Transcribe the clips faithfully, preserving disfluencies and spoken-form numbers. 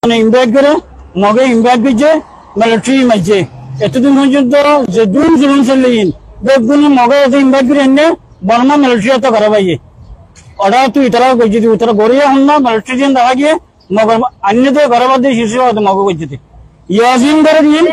Mone invite gore, Moge invite goijje, military maijje. Etodin foijjonto ze dun zulum solle iín, beggune Moge ede invite gori enne, Borma military ot gorabaiye. Order tu itara goijje de, itara goriya honna, military din dahá giye, Mogor anne de gorabadde sisi ode Moge goijje de. Yazin gore din,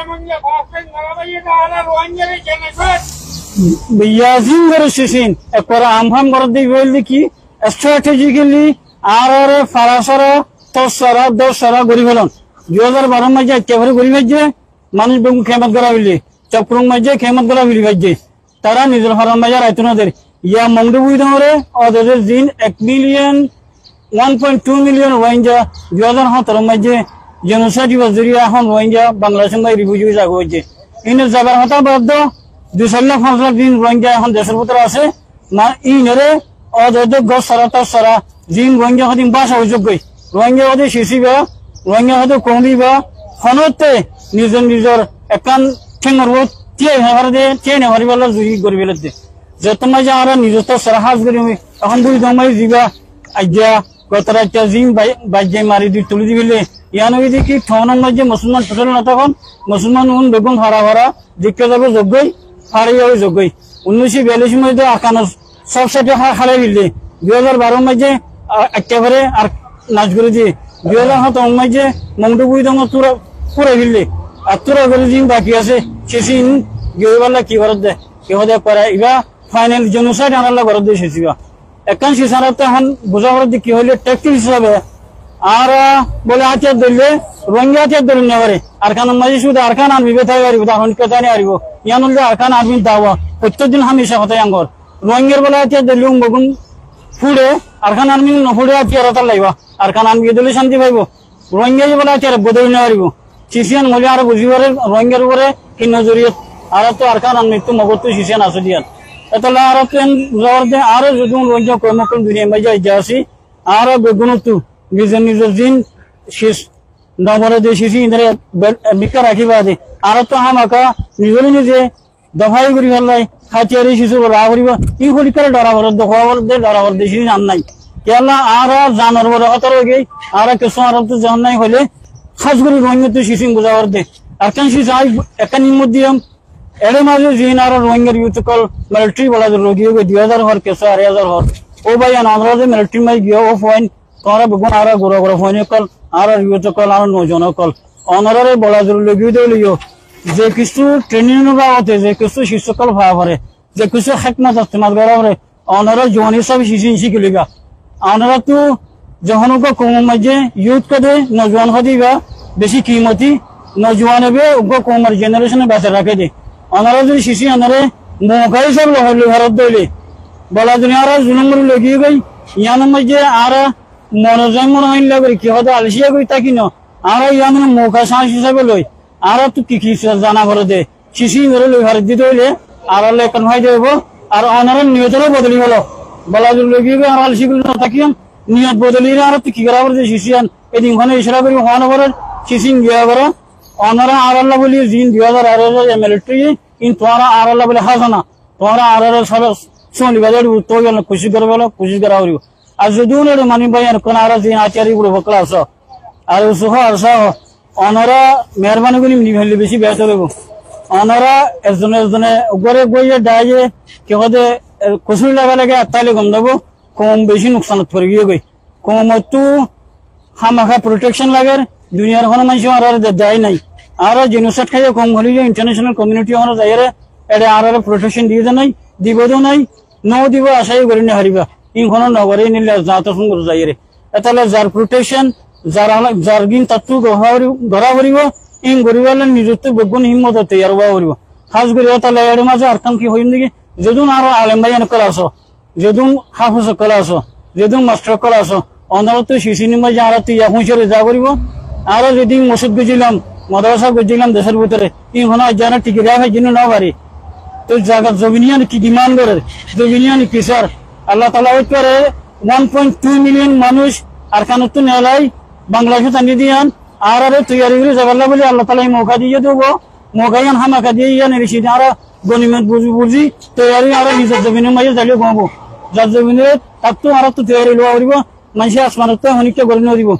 Yazin gore sisin, ekkore am fam gore de, iba óilde ki, strategically, añáráre fara sara, tor sara, dor sara gori felon. Dui házar baró maijje ekkebare gori faijje, manúic beggún kemot gora felle, Chokkurung maijje kemot gora feli faijje. Tara nizor farar maijje raito no der. Iya Mongdu bui dongore, ode de zin ek million, one point two million Rohingya, dui házar háñtaro maijje genocide ibar zoriya ehón Rohingya Bangladesh maijje refugee oi zaga óiye. Ine zagar hotá bad do, dui sair lak fañs lak din Rohingya ehón decor bútore asé, Ma, inore, ode ode gos sara, tor sara, zin Rohingya hodin báca ói zoggoi. Rohingya ode sisiba, Rohingya ode komiba, honotte nizor nizor ekkán thengor uore tiyai no fare de, tiyai no faribolla zuri gori fele de. Zetto maze añára nizor tor sara hás gori, ehón buri dong maze ziba, aijja, goto raite zin bai-, baijje mari di tuli di fele. Iyan óiye de ki, tounor maze musolman total no tákon, musolman un beggún fara fara, Dikká zaibo zoggói, fáriya ói zoggói. Unnícco biyallic maze de Arkanor sob saite há-, hálai félaiye. Dui házar baró maze, a, ekkebare ar nais gorí diye. Dui házar háñtaro maze Mongdu bui dongor tura, furai félaiye. Ar tura gorí din baki asé, sisiba giyói bálla ki gorér de? Ki hoó de ekkebare, iba final genocide añáralla gorér de sisiba. Ekkán sisar ot ehón buzá foré de ki hoilé tactics hísabe añára bóle átiyar dóille, Rohingya átiyar dóri no fare. Arkanor maze cúde Arkan Army be táki faribó, ar honikka táki no faribó. Yián óilde Arkan Army r dawa. Fottí din hámica hotá yián gorér. Rohingyar bóle átiyar dóille uggwá gun fúçe, Arkan Army no fúçe átiyar ot laibo. Arkan Army ye dóille cánti faibo. Rohingya ye bóle átiyar bodoli no faribó. Sisiyan hoilé añára buzí farir Rohingyar uore ki nozoriyat. Añára to Arkan Army ttu Mogottu sisiyan asé diyan. Etolla añára to en zor de añára zodi Rohingya koum okkol duniyar maze aijja así, añára beggúnottu nizor nizor zin sis no bore de sisi indre be-, bikká rakí bade. Añára to hámaka nizore nize Dofai gorí félai, hátiyari sisur uore raá goríbo. Í holikkáre dhora foredde, hoó foredde, dhora foredde, sisir nan nái. Kiyólla añára zanor uore hótara ói giyói, añára kessú añárattú zehón nái hoilé, hás gorí Rohingyattu sisir buzá foredde. Ekkán sis añí ekkán imot diyum, ére maze ziín añára Rohingyar youth ókkol military bola zor loi giyói, dui házar hoór, kessú arai házar hoór. Ó báiyain, onorá ze military maze giyó, ó fuain, tuáñra beggún añára gura gura fuain ókkol, añárar youth ókkol, añárar noujuwan ókkol. Onoráre bola zor loi giyói de óileyo, ze kessú training or babote, ze kessú sis ókkol fa fore, ze kessú hékmot estemal gora fore, onorá juwan hísabe sisi cíki loiba. Onoráttu zehón uggwá koumor maze youth hoó de, noujuwan hoó de iba beci kimoti, noujuwan iba uggwá koumor generation e basai raké de. Onorá zodi sisi onoré mouka hísabe loi, loi faredde óile, bola zodi añára zulum gorí loi giyói goi, yiánor maze añára Mone zai mone hoilla gorí ki hoó de alciya gorí táki no. Añára yián mouka sans hísabe loi. Añáráttu ki ki zana foredde. Sisi inoré loi faredde óile añáralla ekkán faida óibo. Ar onorár niyotoré bodoli felo. Bola zor loi giyói añára alci gorí no tákiyum. Niyot bodoli añáráttu ki gora foredde sisiyan. Edin hono icára gorí hoó no forer. Sisi giya goró. Onorá añáralla bóli zin dui házar arai házar military, kintu añára añáralla bóli házana. Tuáñra añáráre sára sóni bazar uttó giyólla kucíc goró bóla, kucíc gorá foribó. Ar zodi uníre mani bái, ar hono añára ziín átiyari guruf ókkol asó, ar usu hó, ar sá hó, onorá meherbani gorí mili faille beci behétor óibo. Onorá ezzone ezzone uggwáre uggwáye dhaiye ki hoó de, e, kusúri laga lage, ar táile gom zaibo, koum beci nuksanot fori giyé goi. Koumottú hámaka protection lager, duniyar hono maincé añáráre de-, dai nai. Añára genocide háiye koum hoileyó international community hono zaiyóre, ére añáráre protection diyé de nai, dibo de nai, no dibo acá yó gorí no fariba. Ín hono no gore, ín óile zañto fúngor zaiyóre. Etolla zar protection, zar ala-, zar gín tattú gorá fori-, gorá foribo, ín goríbolla nizottú beggún himmot toiyar ówa foribo. Hás gorí etolla ére mazé arekkán ki hoiyum deki, zedún añára alem báiyain ókkol asó, zedún háfes ókkol asó, zedún mastor ókkol asó, onoráttu sisinor maze añáráttu iya fóñsai za foribó. Añára zedún mosjid goijjílam, madrasa goijjílam decór bútore, ín hono aijjó añára tiki raká foijjonto no fari. Toi zagar zobin yián ki demand gorer, zobin yián ki sar? Allah Taala hoór de one point two million manúic Arkanottú nelai Bangladecót aní de yián, añáráre toiyari gorí zaibálla bóli Allah Taala e mouka diyé de óibo. Mouka yián hámaka diyé, yián eri sidi añára gonimot buzi buzi toiyari añára nizor zobinor maze zaile gom óibo. Zar zobin óile tattú añáráttu toiyari lowa foribó. Maincé asmanottú honikka gorí no dibo.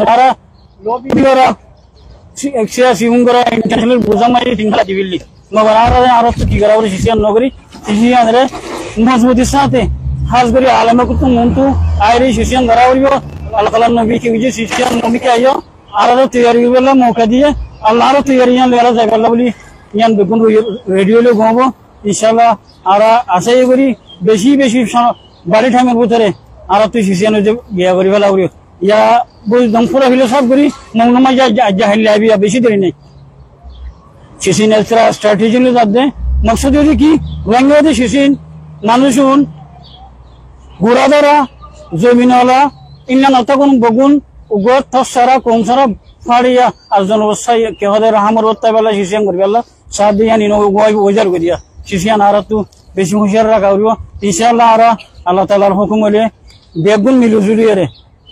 Añára lobi gora, si-, siyasi un gora, international buzá mari tin hala dibilli. Mogor añára, añárattú ki gora foribo, sisiyan no gori, sisiyanre mozbutir sáte, hás gori alem ókkol muntu aire sisiyan gora foribo. Allah talar nobi ki hoiyé, sisiyan mumin ke aiyo, añára toiyari goribolla mouka diye, Allah añára toiyari yián loi añára zaibolla buli, yián beggún re-, redi óile gom óibo. Incállah, añára acá gori beci beci so-, bari thaimor bútore añárattú sisiyan ói giya gori fela foribo. Yá bul dom fura filo sáf gori, moknoma ja, ja, ja, hailla aibi, yá beci deri nai. Sisiyan estra strategy loi zadde, moksod óilde ki, Rohingya de sisiyan, manúic un, gura dara, zomin ola, inna no tákun beggún, uggwá tos sára, koum sára, fariya, ar zon obosta, ki hoó de, rahamor obosta bela, sisiyan gori bela, sáde yián ino uggwá wezar gori diya. Sisiyan añárattú beci huciyar raka foribo. Incállah añára Allah talar hukum óile beggún mili zuli ere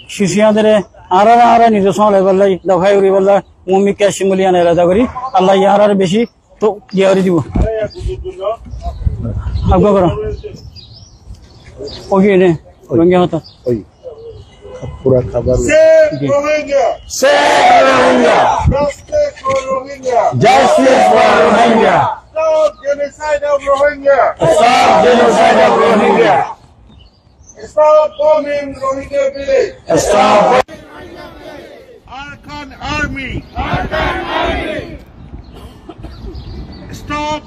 sisiyan dere añára, añára nize sómai bela, dafai gori bela, mumin ke aiccé buli yián erada gori. Allah ye añárare beci to giya gori dibo. Agga goro. Oke ne. Rohingya hotá. Oi. Pura khabar. Save Rohingya! Save Rohingya! Justice for Rohingya! Justice for Rohingya! Stop genocide of Rohingya! Stop genocide of Rohingya! Stop bombing Rohingya village! Stop. Arakan Army! Arakan Army! Stop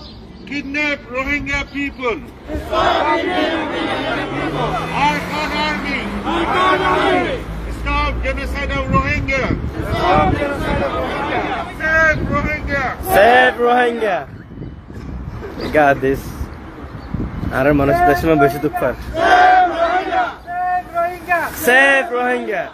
kidnap Rohingya people! Stop kidnap Rohingya people! Arakan Army! Arakan Army! Stop genocide of Rohingya! Stop genocide of Rohingya! Save Rohingya! Save Rohingya! God, this. Añárar manúic decót beci duk far. Save Rohingya! Save Rohingya! Save Rohingya!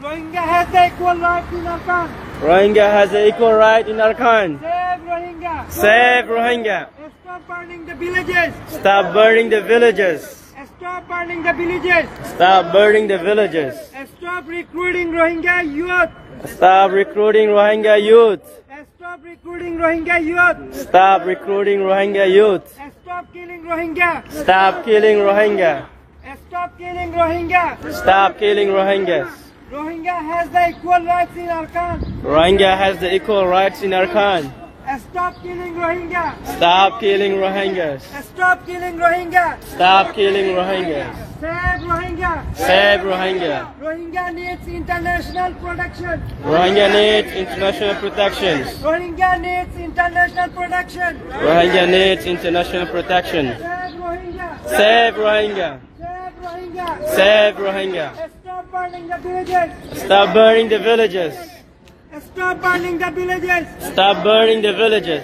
Rohingya has the equal right in Arakan. Rohingya has the equal right in Arakan. Save Rohingya. Save Rohingya. Stop burning the villages. Stop burning the villages. Stop burning the villages. Stop burning the villages. Stop recruiting Rohingya youth. Stop recruiting Rohingya youth. Stop recruiting Rohingya youth. Stop recruiting Rohingya youth. Stop killing Rohingya. Stop killing Rohingya. Stop killing Rohingya. Stop killing Rohingyas. Rohingya has the equal rights in Arakan. Rohingya has the equal rights in Arakan. Stop killing Rohingya. Stop killing Rohingyas. Stop killing Rohingya. Stop killing Rohingyas. Save Rohingya. Save Rohingya. Rohingya needs international protection. Rohingya needs international protection. Rohingya needs international protection. Rohingya needs international protection. Save Rohingya. Save Rohingya. Save Rohingya. Save Rohingya. Stop burning the villages. Stop burning the villages. Stop burning the villages. Stop burning the villages.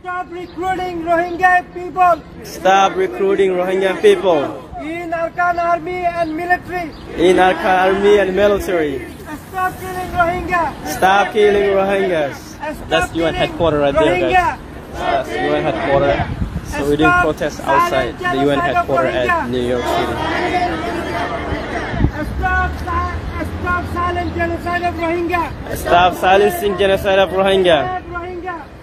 Stop recruiting Rohingya people. Stop recruiting Rohingya people. In Arakan army and military. In Arakan army and military. Stop killing Rohingya. Stop killing Rohingyas. That's U N headquarters right there, guys. That's U N headquarters. So we're doing protest outside the U N headquarters at New York City. Stop, si- stop silent genocide of Rohingya. Stop silencing genocide of Rohingya.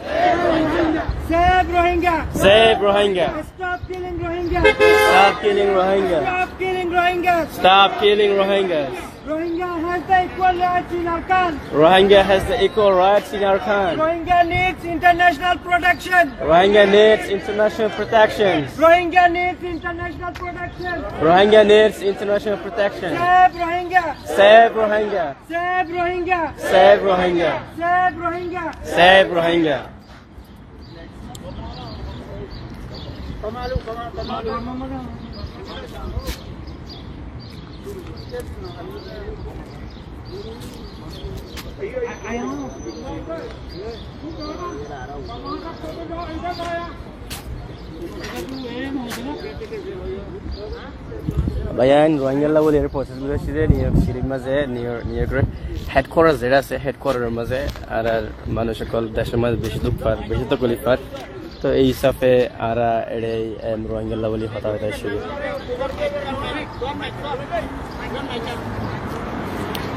Save Rohingya. Save Rohingya. Save Rohingya. Stop killing Rohingya. Stop killing Rohingya. Stop killing Rohingya. Stop killing Rohingya. Rohingya has the equal rights in Arakan. Rohingya has the equal rights in Arakan. Rohingya needs international protection. Rohingya needs international protection. Rohingya needs international protection. Rohingya needs international protection. Save Rohingya. Save Rohingya. Save Rohingya. Save Rohingya. Save Rohingya. Save Rohingya. Báiyain, Ruáingalla bóli eré process buzaiccé de New York City r mazé, New York, New York r headquarter zeçé asé, headquarter or mazé añárar manúic ókkol decór mazé beci duk far, beci tokolif far. Tói ei hísafe añára eçé, em, Ruáingalla bóli hotá hoitó aiccí.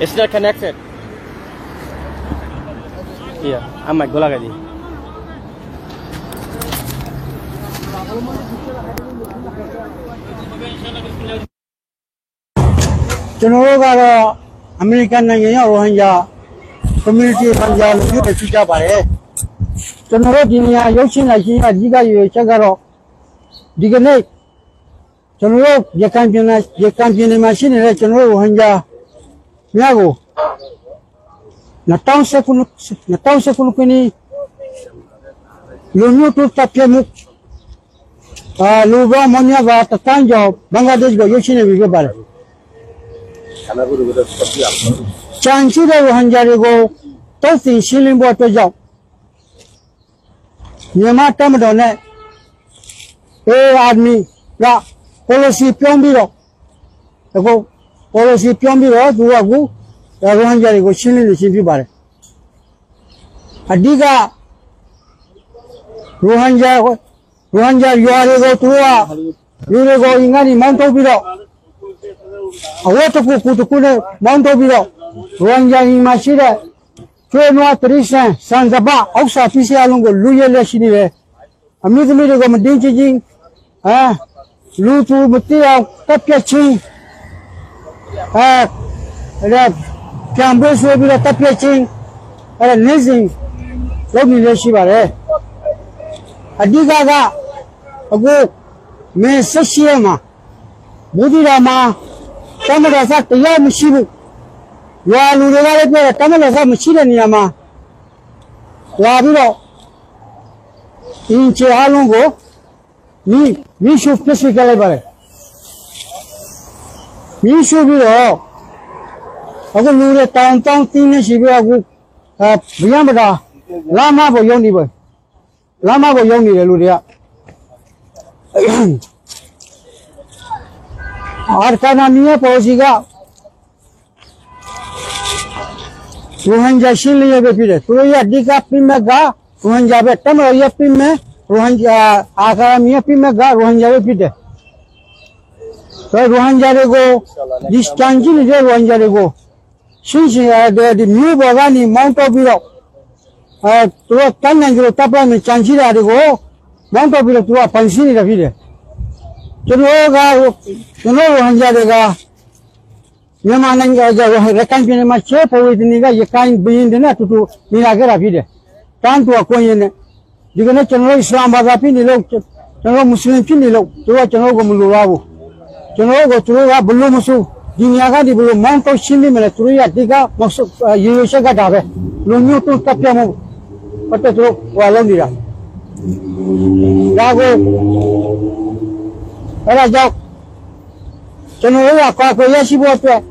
It's not connected. Iya, añár mic gán lagai di. Cónoro garo American naiyó Rohingya community Rohingya lói yó becí já bare. Cónoro diniya yó cín lai cín ya diga yó cá garo diga nei. Cónoro yekan bina yekan bina ma cín re cónoro Rohingya miyago. Natau se kunu natau se kunu kini lói yó tu tapiya muk. Ah, luba monya ba tatán jo Bangladesh go yó cine bibe bare. Canci de Rohingya re go tóu tin silim bo to jo. Nyema tam do ne. E admi ra policy pyom biro. Ego policy pyom biro duwa gu Rohingya re go silim ni silim bare. Adiga Rohingya Rohingya yuarego tuwa lurego ingani maunto biro. Awoto kuku tukune maunto biro. Rohingya ingmasire. Tuwe nuwa trisen sanzaba ausa pisi alungo luye le sinire. Amidumire go mudinci jing. Ha. Lutu mutiya tapiya cing. Ha. Ada pyambe suwe biro tapiya cing. Ada nezing. Lóni le sibare. Adiga ga. Agu me sasiyama. Budira ma, tamada sa tiya musibu. Wa lure gare pere tamada sa musire niyama. Wa biro. Ince halungo. Mi, mi suf pesi gale bare. Mi suf biro. Agu lure taun taun tine sibu agu. Ah, biyamada. Lama bo yoni bo. Lama go yau ni lelu dia. Ar kana miya posiga. Rohingya sili ya be pide. Turo ya dika pime ga. Rohingya be tamo ya pime. Rohingya akara miya pime ga. Rohingya be pide. To Rohingya re go. Dis kanji ni de Rohingya re go. Sinsi, eh, de, de, miyu boga ni maunto biro. Eh, turo tannan juro tapla mi chansi da de go. Maunto biro turo pansi ni da fide. Turo ga, turo Rohingya de ga. Ni ma nan ga, ga, ga, rekan bine ma che, po wi ni ga, ye kan bin de na, tutu, mi na ga da fide. Tantu a ko ye ne. Digana cónoro Islam baza pini lou, cónoro Muslim pini lou, tuwa cónoro go mulu rabu. Cónoro go turu ra bulu musu, duniya ga di bulu maunto sini mele turu ya diga maksud, eh, yuyuse ga dabe. Lunyu tu tapiya mu, pate turu wa londira. Dago, era jau. Cónoro ya kwa ko ya sibote.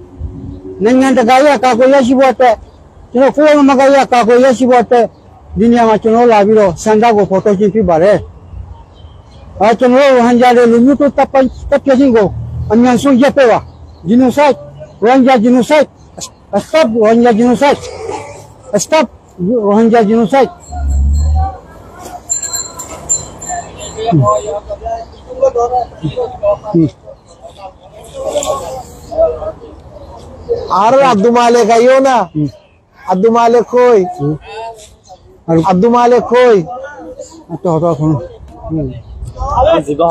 Nengan daga ya kwa ko ya sibote. Cónoro kúloma magaiya kakoiya sibote duniya ma cónoro labiro sanda go foto címpi bare. A cónoro Rohingya re lumitu tapa, tapya cingo. Amiyan sun yepewa. Genocide. Rohingya genocide. Stop Rohingya genocide. Stop Rohingya genocide. Hmm. Hmm. Ar Abdul Malik aiyó na. Hmm. Abdul Malik koi? Hmm. Ar Abdul Malik koi? Ato, ato, ato. Hmm.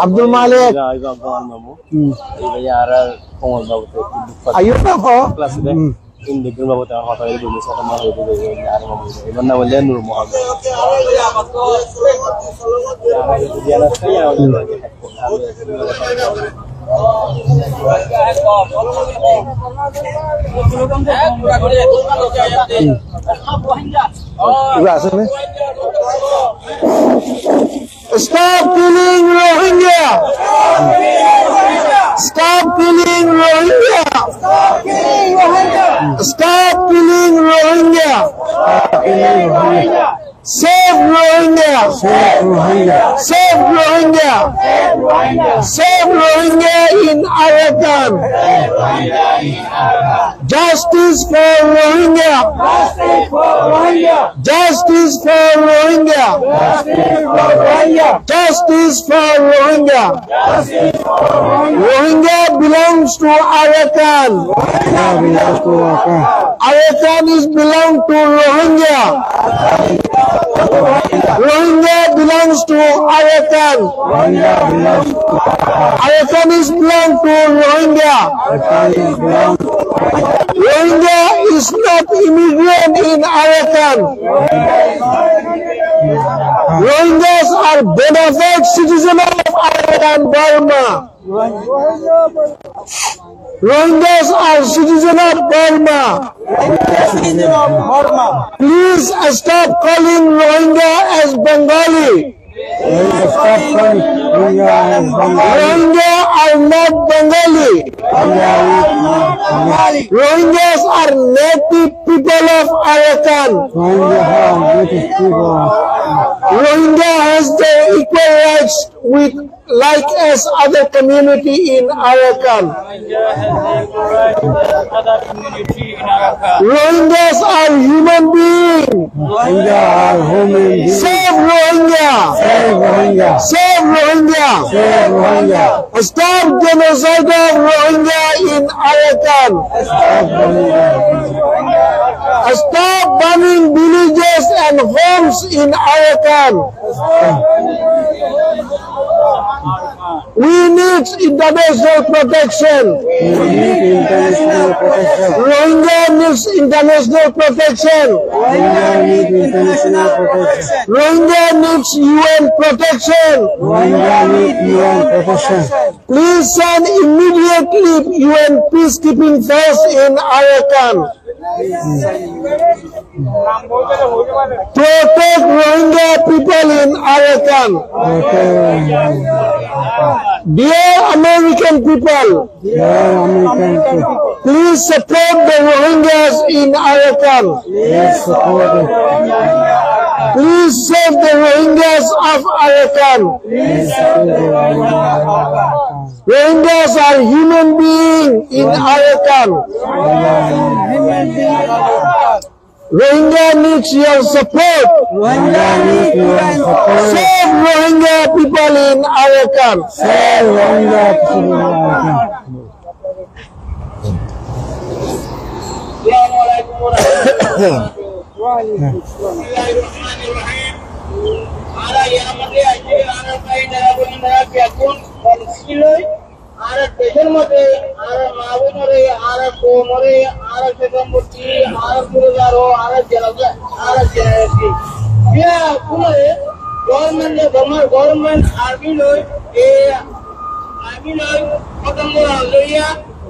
Abdul Malik. Hmm. Aiyó na ko? Hmm. Iba asé né? Stop killing Rohingya! Stop killing Rohingya! Stop killing Rohingya! Save Rohingya! Save Rohingya! Save Rohingya! Save Rohingya in Arakan! Justice for Rohingya! Justice for Rohingya! Justice for Rohingya! Justice for Rohingya! Justice for Rohingya! Justice for Rohingya! Rohingya belongs to Arakan. Rohingya belongs to Arakan. Arakan is belong to Rohingya. Rohingya belongs to Arakan. Rohingya belongs to Arakan. Arakan is belong to Rohingya. Arakan is belong to Rohingya is not immigrant in Arakan. Rohingyas are bona fide citizen of Arakan Burma. Rohingyas are citizen of Burma. Please stop calling Rohingya as Bengali. Please stop calling Rohingya as Bengali. Rohingya are not Bengali. Rohingya is not Bengali. Rohingyas are native people of Arakan. Rohingya are native people of Arakan. Rohingya has the equal rights with, like as other community in Arakan. Rohingyas are human being. Rohingya are human being. Save Rohingya. Save Rohingya. Save Rohingya. Save Rohingya. Stop genocide of Rohingya in Arakan. Stop burning villages and homes in Arakan. We need international protection. We need international protection. Rohingya needs international protection. Rohingya needs international protection. Rohingya needs U N protection. Rohingya needs U N protection. Please send immediately U N peacekeeping force in Arakan. Protect Rohingya people in Arakan. Dear American people, Dear American people, please support the Rohingyas in Arakan. Please support the Please save the Rohingyas of Arakan. Please save the Rohingyas of Arakan. Rohingyas are human being in Arakan. Rohingya needs your support. Rohingya needs your support. Save Rohingya people in Arakan. Save Rohingya people in Arakan. Bismillahirrahmanirrahim. Añára iyánor mazé aijja añárar bái, añárar bóin, añárar biyakkún, añárar decór mazé añárar maa bóinoré, añárar koumoré, añárar sómpottí, añárar guruzaró, añárar zenaza, añárar zenaza. Biyakkúnoré government, government army loi, e army loi, kotom gora loiya,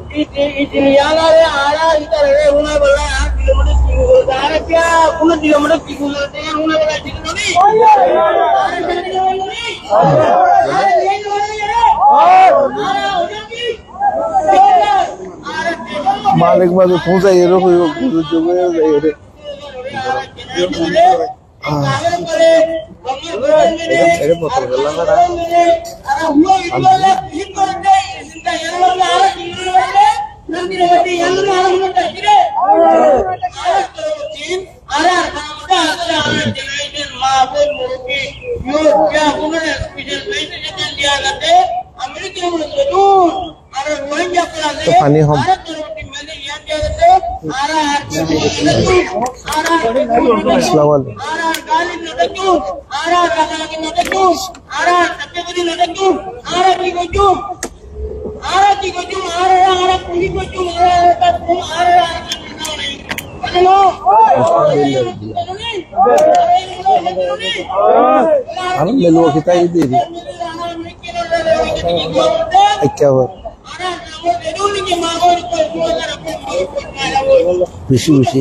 Iti, iti, iyánore añára itarare húnai bolla, añára kilometer tigo gora, añára kiya, húnai kilometer tigo gora, añára húnai bolla, thík nái? Añára thík nái? Añára thík nái? Añára húnai ki? Malik mazé fúnsa iyóre, fúnsa iyóre. Tó faní hom. Assalámu aláikum. Añára milwaki táki deri. Ekkebar. Beci beci.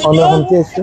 Ónor hon ki aiccé?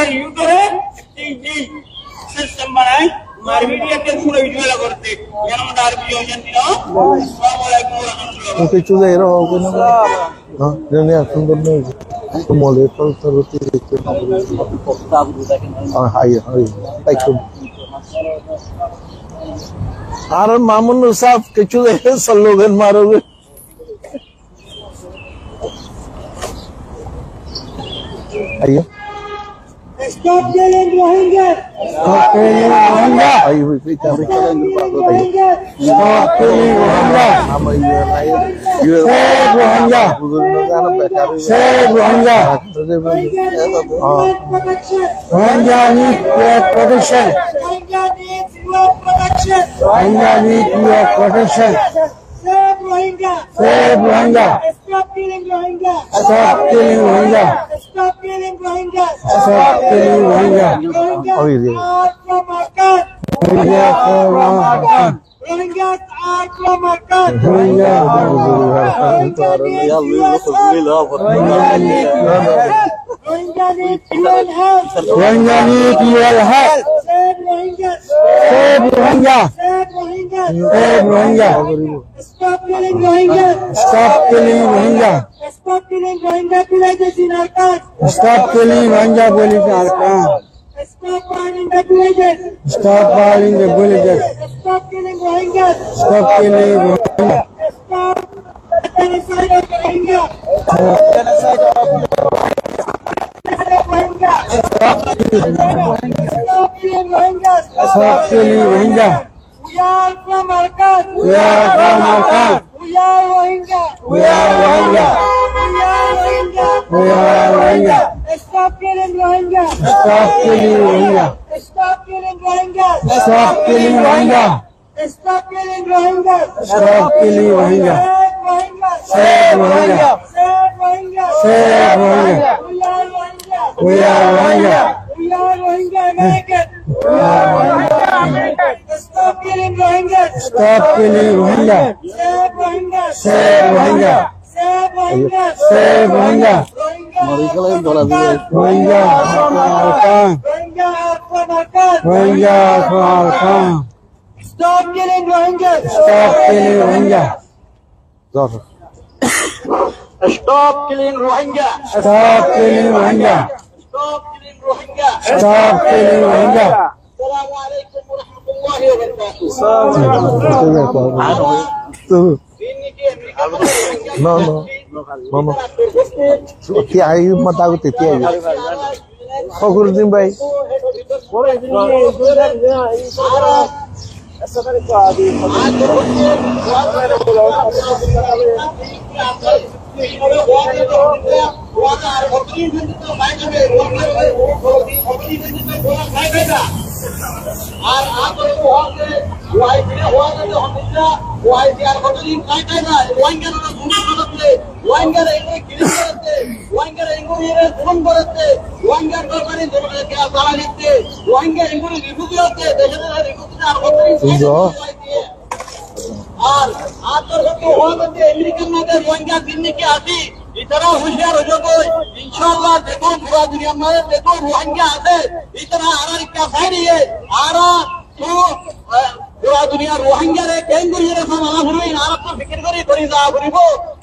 Añárar YouTube-e একটি, একটি সিস্টেম বানাই, মারপিট একটা পুরো ভিডিও করতে। এর মধ্যে আর ভিডিও অশান্তি না। আসসালামু আলাইকুম ওয়া রাহমাতুল্লাহ। ওকে, চুজা এরা হবে না। হ্যাঁ, জানি আর সুন্দর নেই। তো মলে তো, তো রুটি দেখতে পাবো। হ্যাঁ, হাই, হাই। একদম। আর মামুন সাহেব কিছু স্লোগান মারবে। Ayo. Stop killing Rohingyas! Stop killing Rohingyas! Ayo, wait, wait, wait. Stop killing Rohingyas! Stop killing Rohingyas! Ama, you are right. You are Save Rohingya! Save Rohingya! Rohingya needs your protection! Rohingya needs your protection! Rohingya needs your protection! Save Rohingya! Save Rohingya! Stop killing Rohingya! Stop killing Rohingya! Stop killing Rohingya! Stop killing Rohingya! Rohingyas are from Arakan! Rohingyas are from Arakan! Rohingyas are from Arakan! Rohingyas are from Arakan! Rohingyas are from Arakan! Rohingya needs your help! Rohingya needs your help! Rohingya needs your help! Rohingya needs your help! Save Rohingya! Save Rohingya! Save Rohingya! Save Rohingya! Stop killing Rohingya! Stop killing Rohingya! Stop killing Rohingya villages in Arakan! Stop killing Rohingya villages in Arakan! Stop burning the villages! Stop burning the villages! Stop killing Rohingyas! Stop killing Rohingyas! Stop the genocide of Rohingya! Stop genocide of Rohingya! Stop killing Rohingyas! Stop killing Rohingyas! We are from Arakan. We are from Arakan. We are Rohingya. We are Rohingya. We are Rohingya. We are Rohingya. Stop killing Rohingya. Stop killing Rohingya. Stop killing Rohingya. Stop killing Rohingya. Stop killing Rohingya. Stop killing Rohingya. Save Rohingya. Save Rohingya. Save Rohingya. Save Rohingya. We are Rohingya. We are Rohingya. We are Rohingya Americans. Stop killing Rohingyas. Stop killing Rohingyas. Save Rohingyas. Save Rohingyas. Save Rohingyas. Save Rohingyas. Rohingyas are from Arakan. Rohingyas are from Arakan. Rohingyas are from Arakan. Rohingyas are from Arakan. Stop killing Rohingyas. Stop killing Rohingyas. Zor. Stop killing Rohingya. Stop killing Rohingya. Stop killing Rohingya. Stop killing Rohingya. Assalamu alaikum wa rahmatullahi wa barakatuh. No, no. No, no. Tiayu mata ko tiayu. Fakhruddin bhai. Rohingyare engori kill gorette, Rohingyare engori zulum gorette, Rohingyar dorbaré zolom zala ditte, Rohingyar engori refugee hoite, decé decé refugee ar hoto din Buzo. Ar, ar torfóttu hoó zatte Amerikar maze Rohingyar zinniki asé, itará hushiyar ói zagói, inshaAllah, zeto fura duniyar maze zeto Rohingya asé, itará añárar ekka sai diye, añára to, ah, fura duniyar Rohingyare kengori ere samala foribo, añára to fikir gori gori za foribo.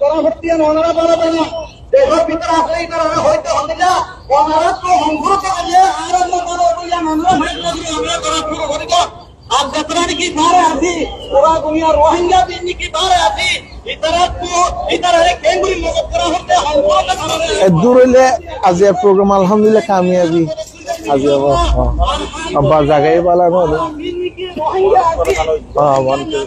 gorá foribó, onora bála bála. Decór bútore asé, ítarare hoito hondilla, onora to hongkuro to hoile, ar onno bála bála, onora hoito hondilla, onora gorá furu gorí do. Ar zetará niki bare así, pura duniyar Rohingya din niki bare así, ítará to, ítarare kengori modot gorá foribó, hongkuro to gorá foribó. Eddúr óile aijjar program alhamdulillah kamiyabi. Aijja abar, abar zaga bála no óile. Há, one two.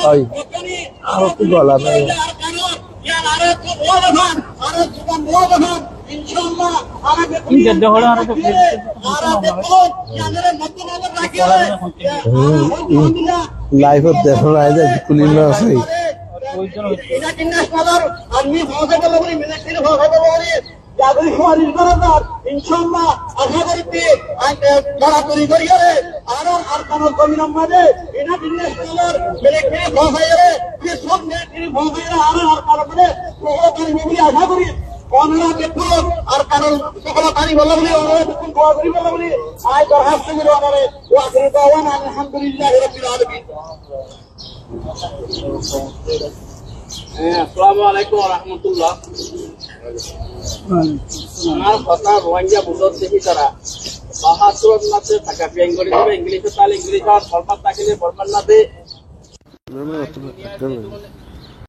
Ói. Ar ekku gola nai. Hm, hm. Live ot dekó nai de, kúli no asé. Incállah, acá gorí de, e, lorái gorí gorí, ar, Arkanor zominor maze, United National military fóuj aiyóre, ki sób military fóuj aiyóre, ar, Arkanor maze, sóholo tari boli acá gorí. Onora beggún Arkanor sóholo tari boli, onora beggún dua gorí boli, añí dorhas gorí onore, wa akhiru da'wana alhamdulillahi rabbil alamin. Hé, assalamu alaikum wa rahmatullah. Añár hotá Rohingya buzór de bútore. Bahadur or maze táka Bengali, English, tale English, ar Bormat tákile Bormat maze.